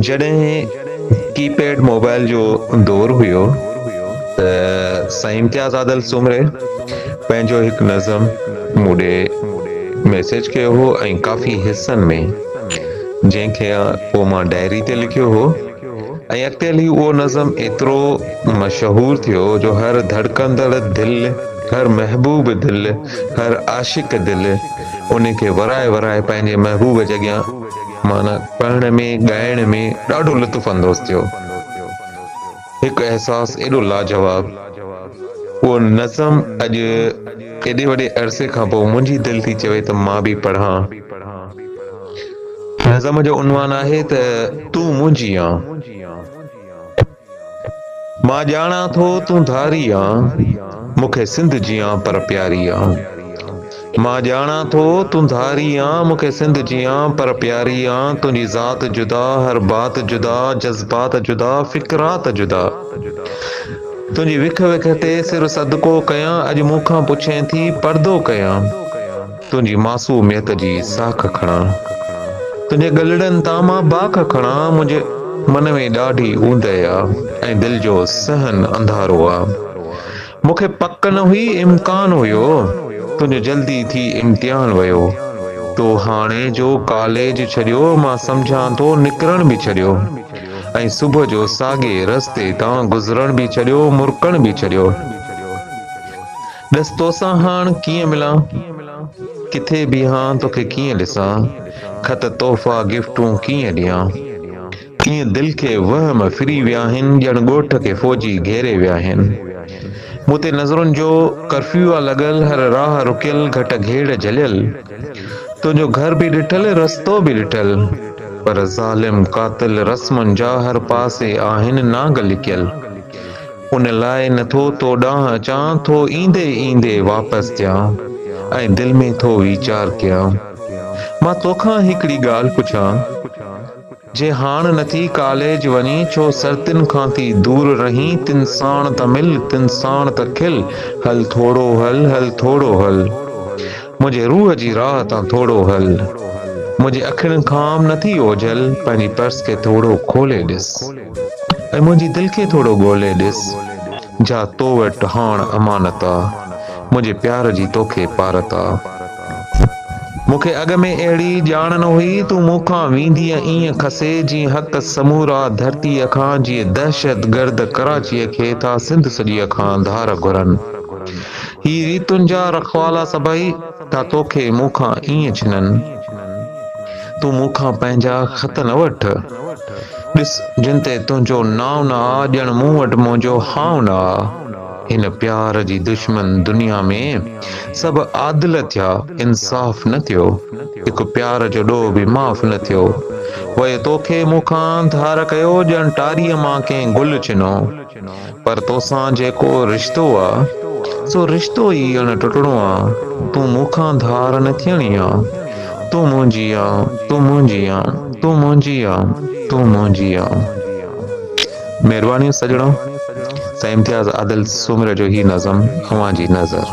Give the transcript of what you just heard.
جڏهن ڪي pad mobile جو دور هيو ته سائين امتياز عادل سومري پنهنجو هڪ نظم مون ڏي ميسيج ڪيو هو ۽ ڪافي حصن ۾ جنهن کي پوء مان ڊائري تي لکيو هو ۽ اڳتي هلي اهو نظم ايترو مشهور ٿيو جو هر ڌڙڪندڙ دل، هر محبوب دل، هر عاشق دل ان کي ورائي ورائي پنهنجي محبوب جي اڳيان معنيٰ پڙهڻ ۾ ڳائڻ ۾ ڏاڍو لطف اندوز ٿيو. هڪ احساس ايڏو لاجواب. اهو نظم اڄ ايڏي وڏي عرصي کان پوء منهنجي دل ٿي چوي ته مان به پڙهان. نظم جو عنوان آهي ته تون منهنجي آن. مان ڄاڻان ٿو تون ڌاري آن، مون کي سنڌ جيان پر پياري آن. مان ڄاڻان ٿو تون ڌاري آن، مون کي سنڌ جيان پر پياري آن. تنهنجي ذات جدا، هر بات جدا، جذبات جدا، فڪرات جدا. تنهنجي وک وک تي سر صدقو ڪيان، اڄ مون کان پڇين ٿي پردو ڪيان. تنهنجي معصوميت جي ساک کڻان. تنهنجي ڳلڙن تان مان باک کڻان. منهنجي من ۾ ڏاڍي اوندهه آ ۽ دل جو صحن انڌارو آ. مون کي پڪ نه هئي امڪان هيو. تنهنجو جلدي ٿي امتحان ويو. تو هاڻي جو ڪاليج ڇڏيو مان سمجهان ٿو نڪرڻ به ڇڏيو. ۽ صبح جو ساڳي رستي تان گذرڻ به ڇڏيو مرڪڻ به ڇڏيو. ڏس توسان هاڻ ڪيئن ملان، ڪٿي بيهان توکي ڪيئن ڏسان، خط تحفا گفٽون ڪيئن ڏيان. ائين دل کي وهم ڦري ويا هن ڄڻ ڳوٺ کي فوجي گهيري ويا هن. مون تي نظرن جو ڪرفيو آ لڳل هر راهه رڪيل گهٽ گهيڙ جهليل. تنهنجو گهر به ڏٺل رستو به ڏٺل. پر ظالم قاتل رسمن جا هر پاسي آهن نانگ لڪيل. ان لاء نه ٿو تو ڏانهن اچان، ٿو ايندي ايندي واپس ٿيان ۽ دل ۾ ٿو ويچار ڪيان. مان توکان هڪڙي ڳالهه پڇان، جي هاڻ نه ٿي ڪاليج وڃين، ڇو سرتين کان ٿي دور رهين، تن ساڻ ته مل، تن ساڻ ته کل، هل ٿورو هل، هل ٿورو هل. منهنجي روح جي راهه تان ٿورو هل. منهنجي اکين کان نه ٿي اوجهل، پنهنجي پرس کي ٿورو کولي ڏس. ۽ منهنجي دل کي ٿورو ڳولي ڏس، جا تو وٽ هاڻ امانت آ، منهنجي پيار جي توکي پارت آ. مون کي اڳ ۾ اهڙي ڄاڻ نه هئي، تون مون کان ويندينء ائين کسي، جيئن حق سمورا ڌرتيء کان، جيئن دهشتگرد ڪراچيء کي ٿا سنڌ سڄيء کان ڌار گهرن. هي ريتن جا رکوالا سڀئي، ٿا توکي مون کان ائين ڇنن. تون مون کان پنهنجا خط نه وٺ. ڏس جن تي تنهنجو نانء نه آ، ڄڻ مون وٽ منهنجو هانء نه آ. هن پيار جي دشمن دنيا ۾، سڀ عادل ٿيا، انصاف نه ٿيو. هڪ پيار جو ڏوهه به معاف نه ٿيو. ويو توکي مون کان ڌار ڪيو، ڄڻ ٽاريء مان ڪنهن گل ڇنو. پر توسان جيڪو رشتو آ، سو رشتو ئي اڻ ٽٽڻو آ. تون مون کان ڌار نه ٿيڻي آ. تون منهنجي آ، تون منهنجي آ، تون منهنجي آ، تون منهنجي آ. مهربانيون سڄڻو. سائين امتياز عادل سومري جو هي نظم اوهان جي نظر.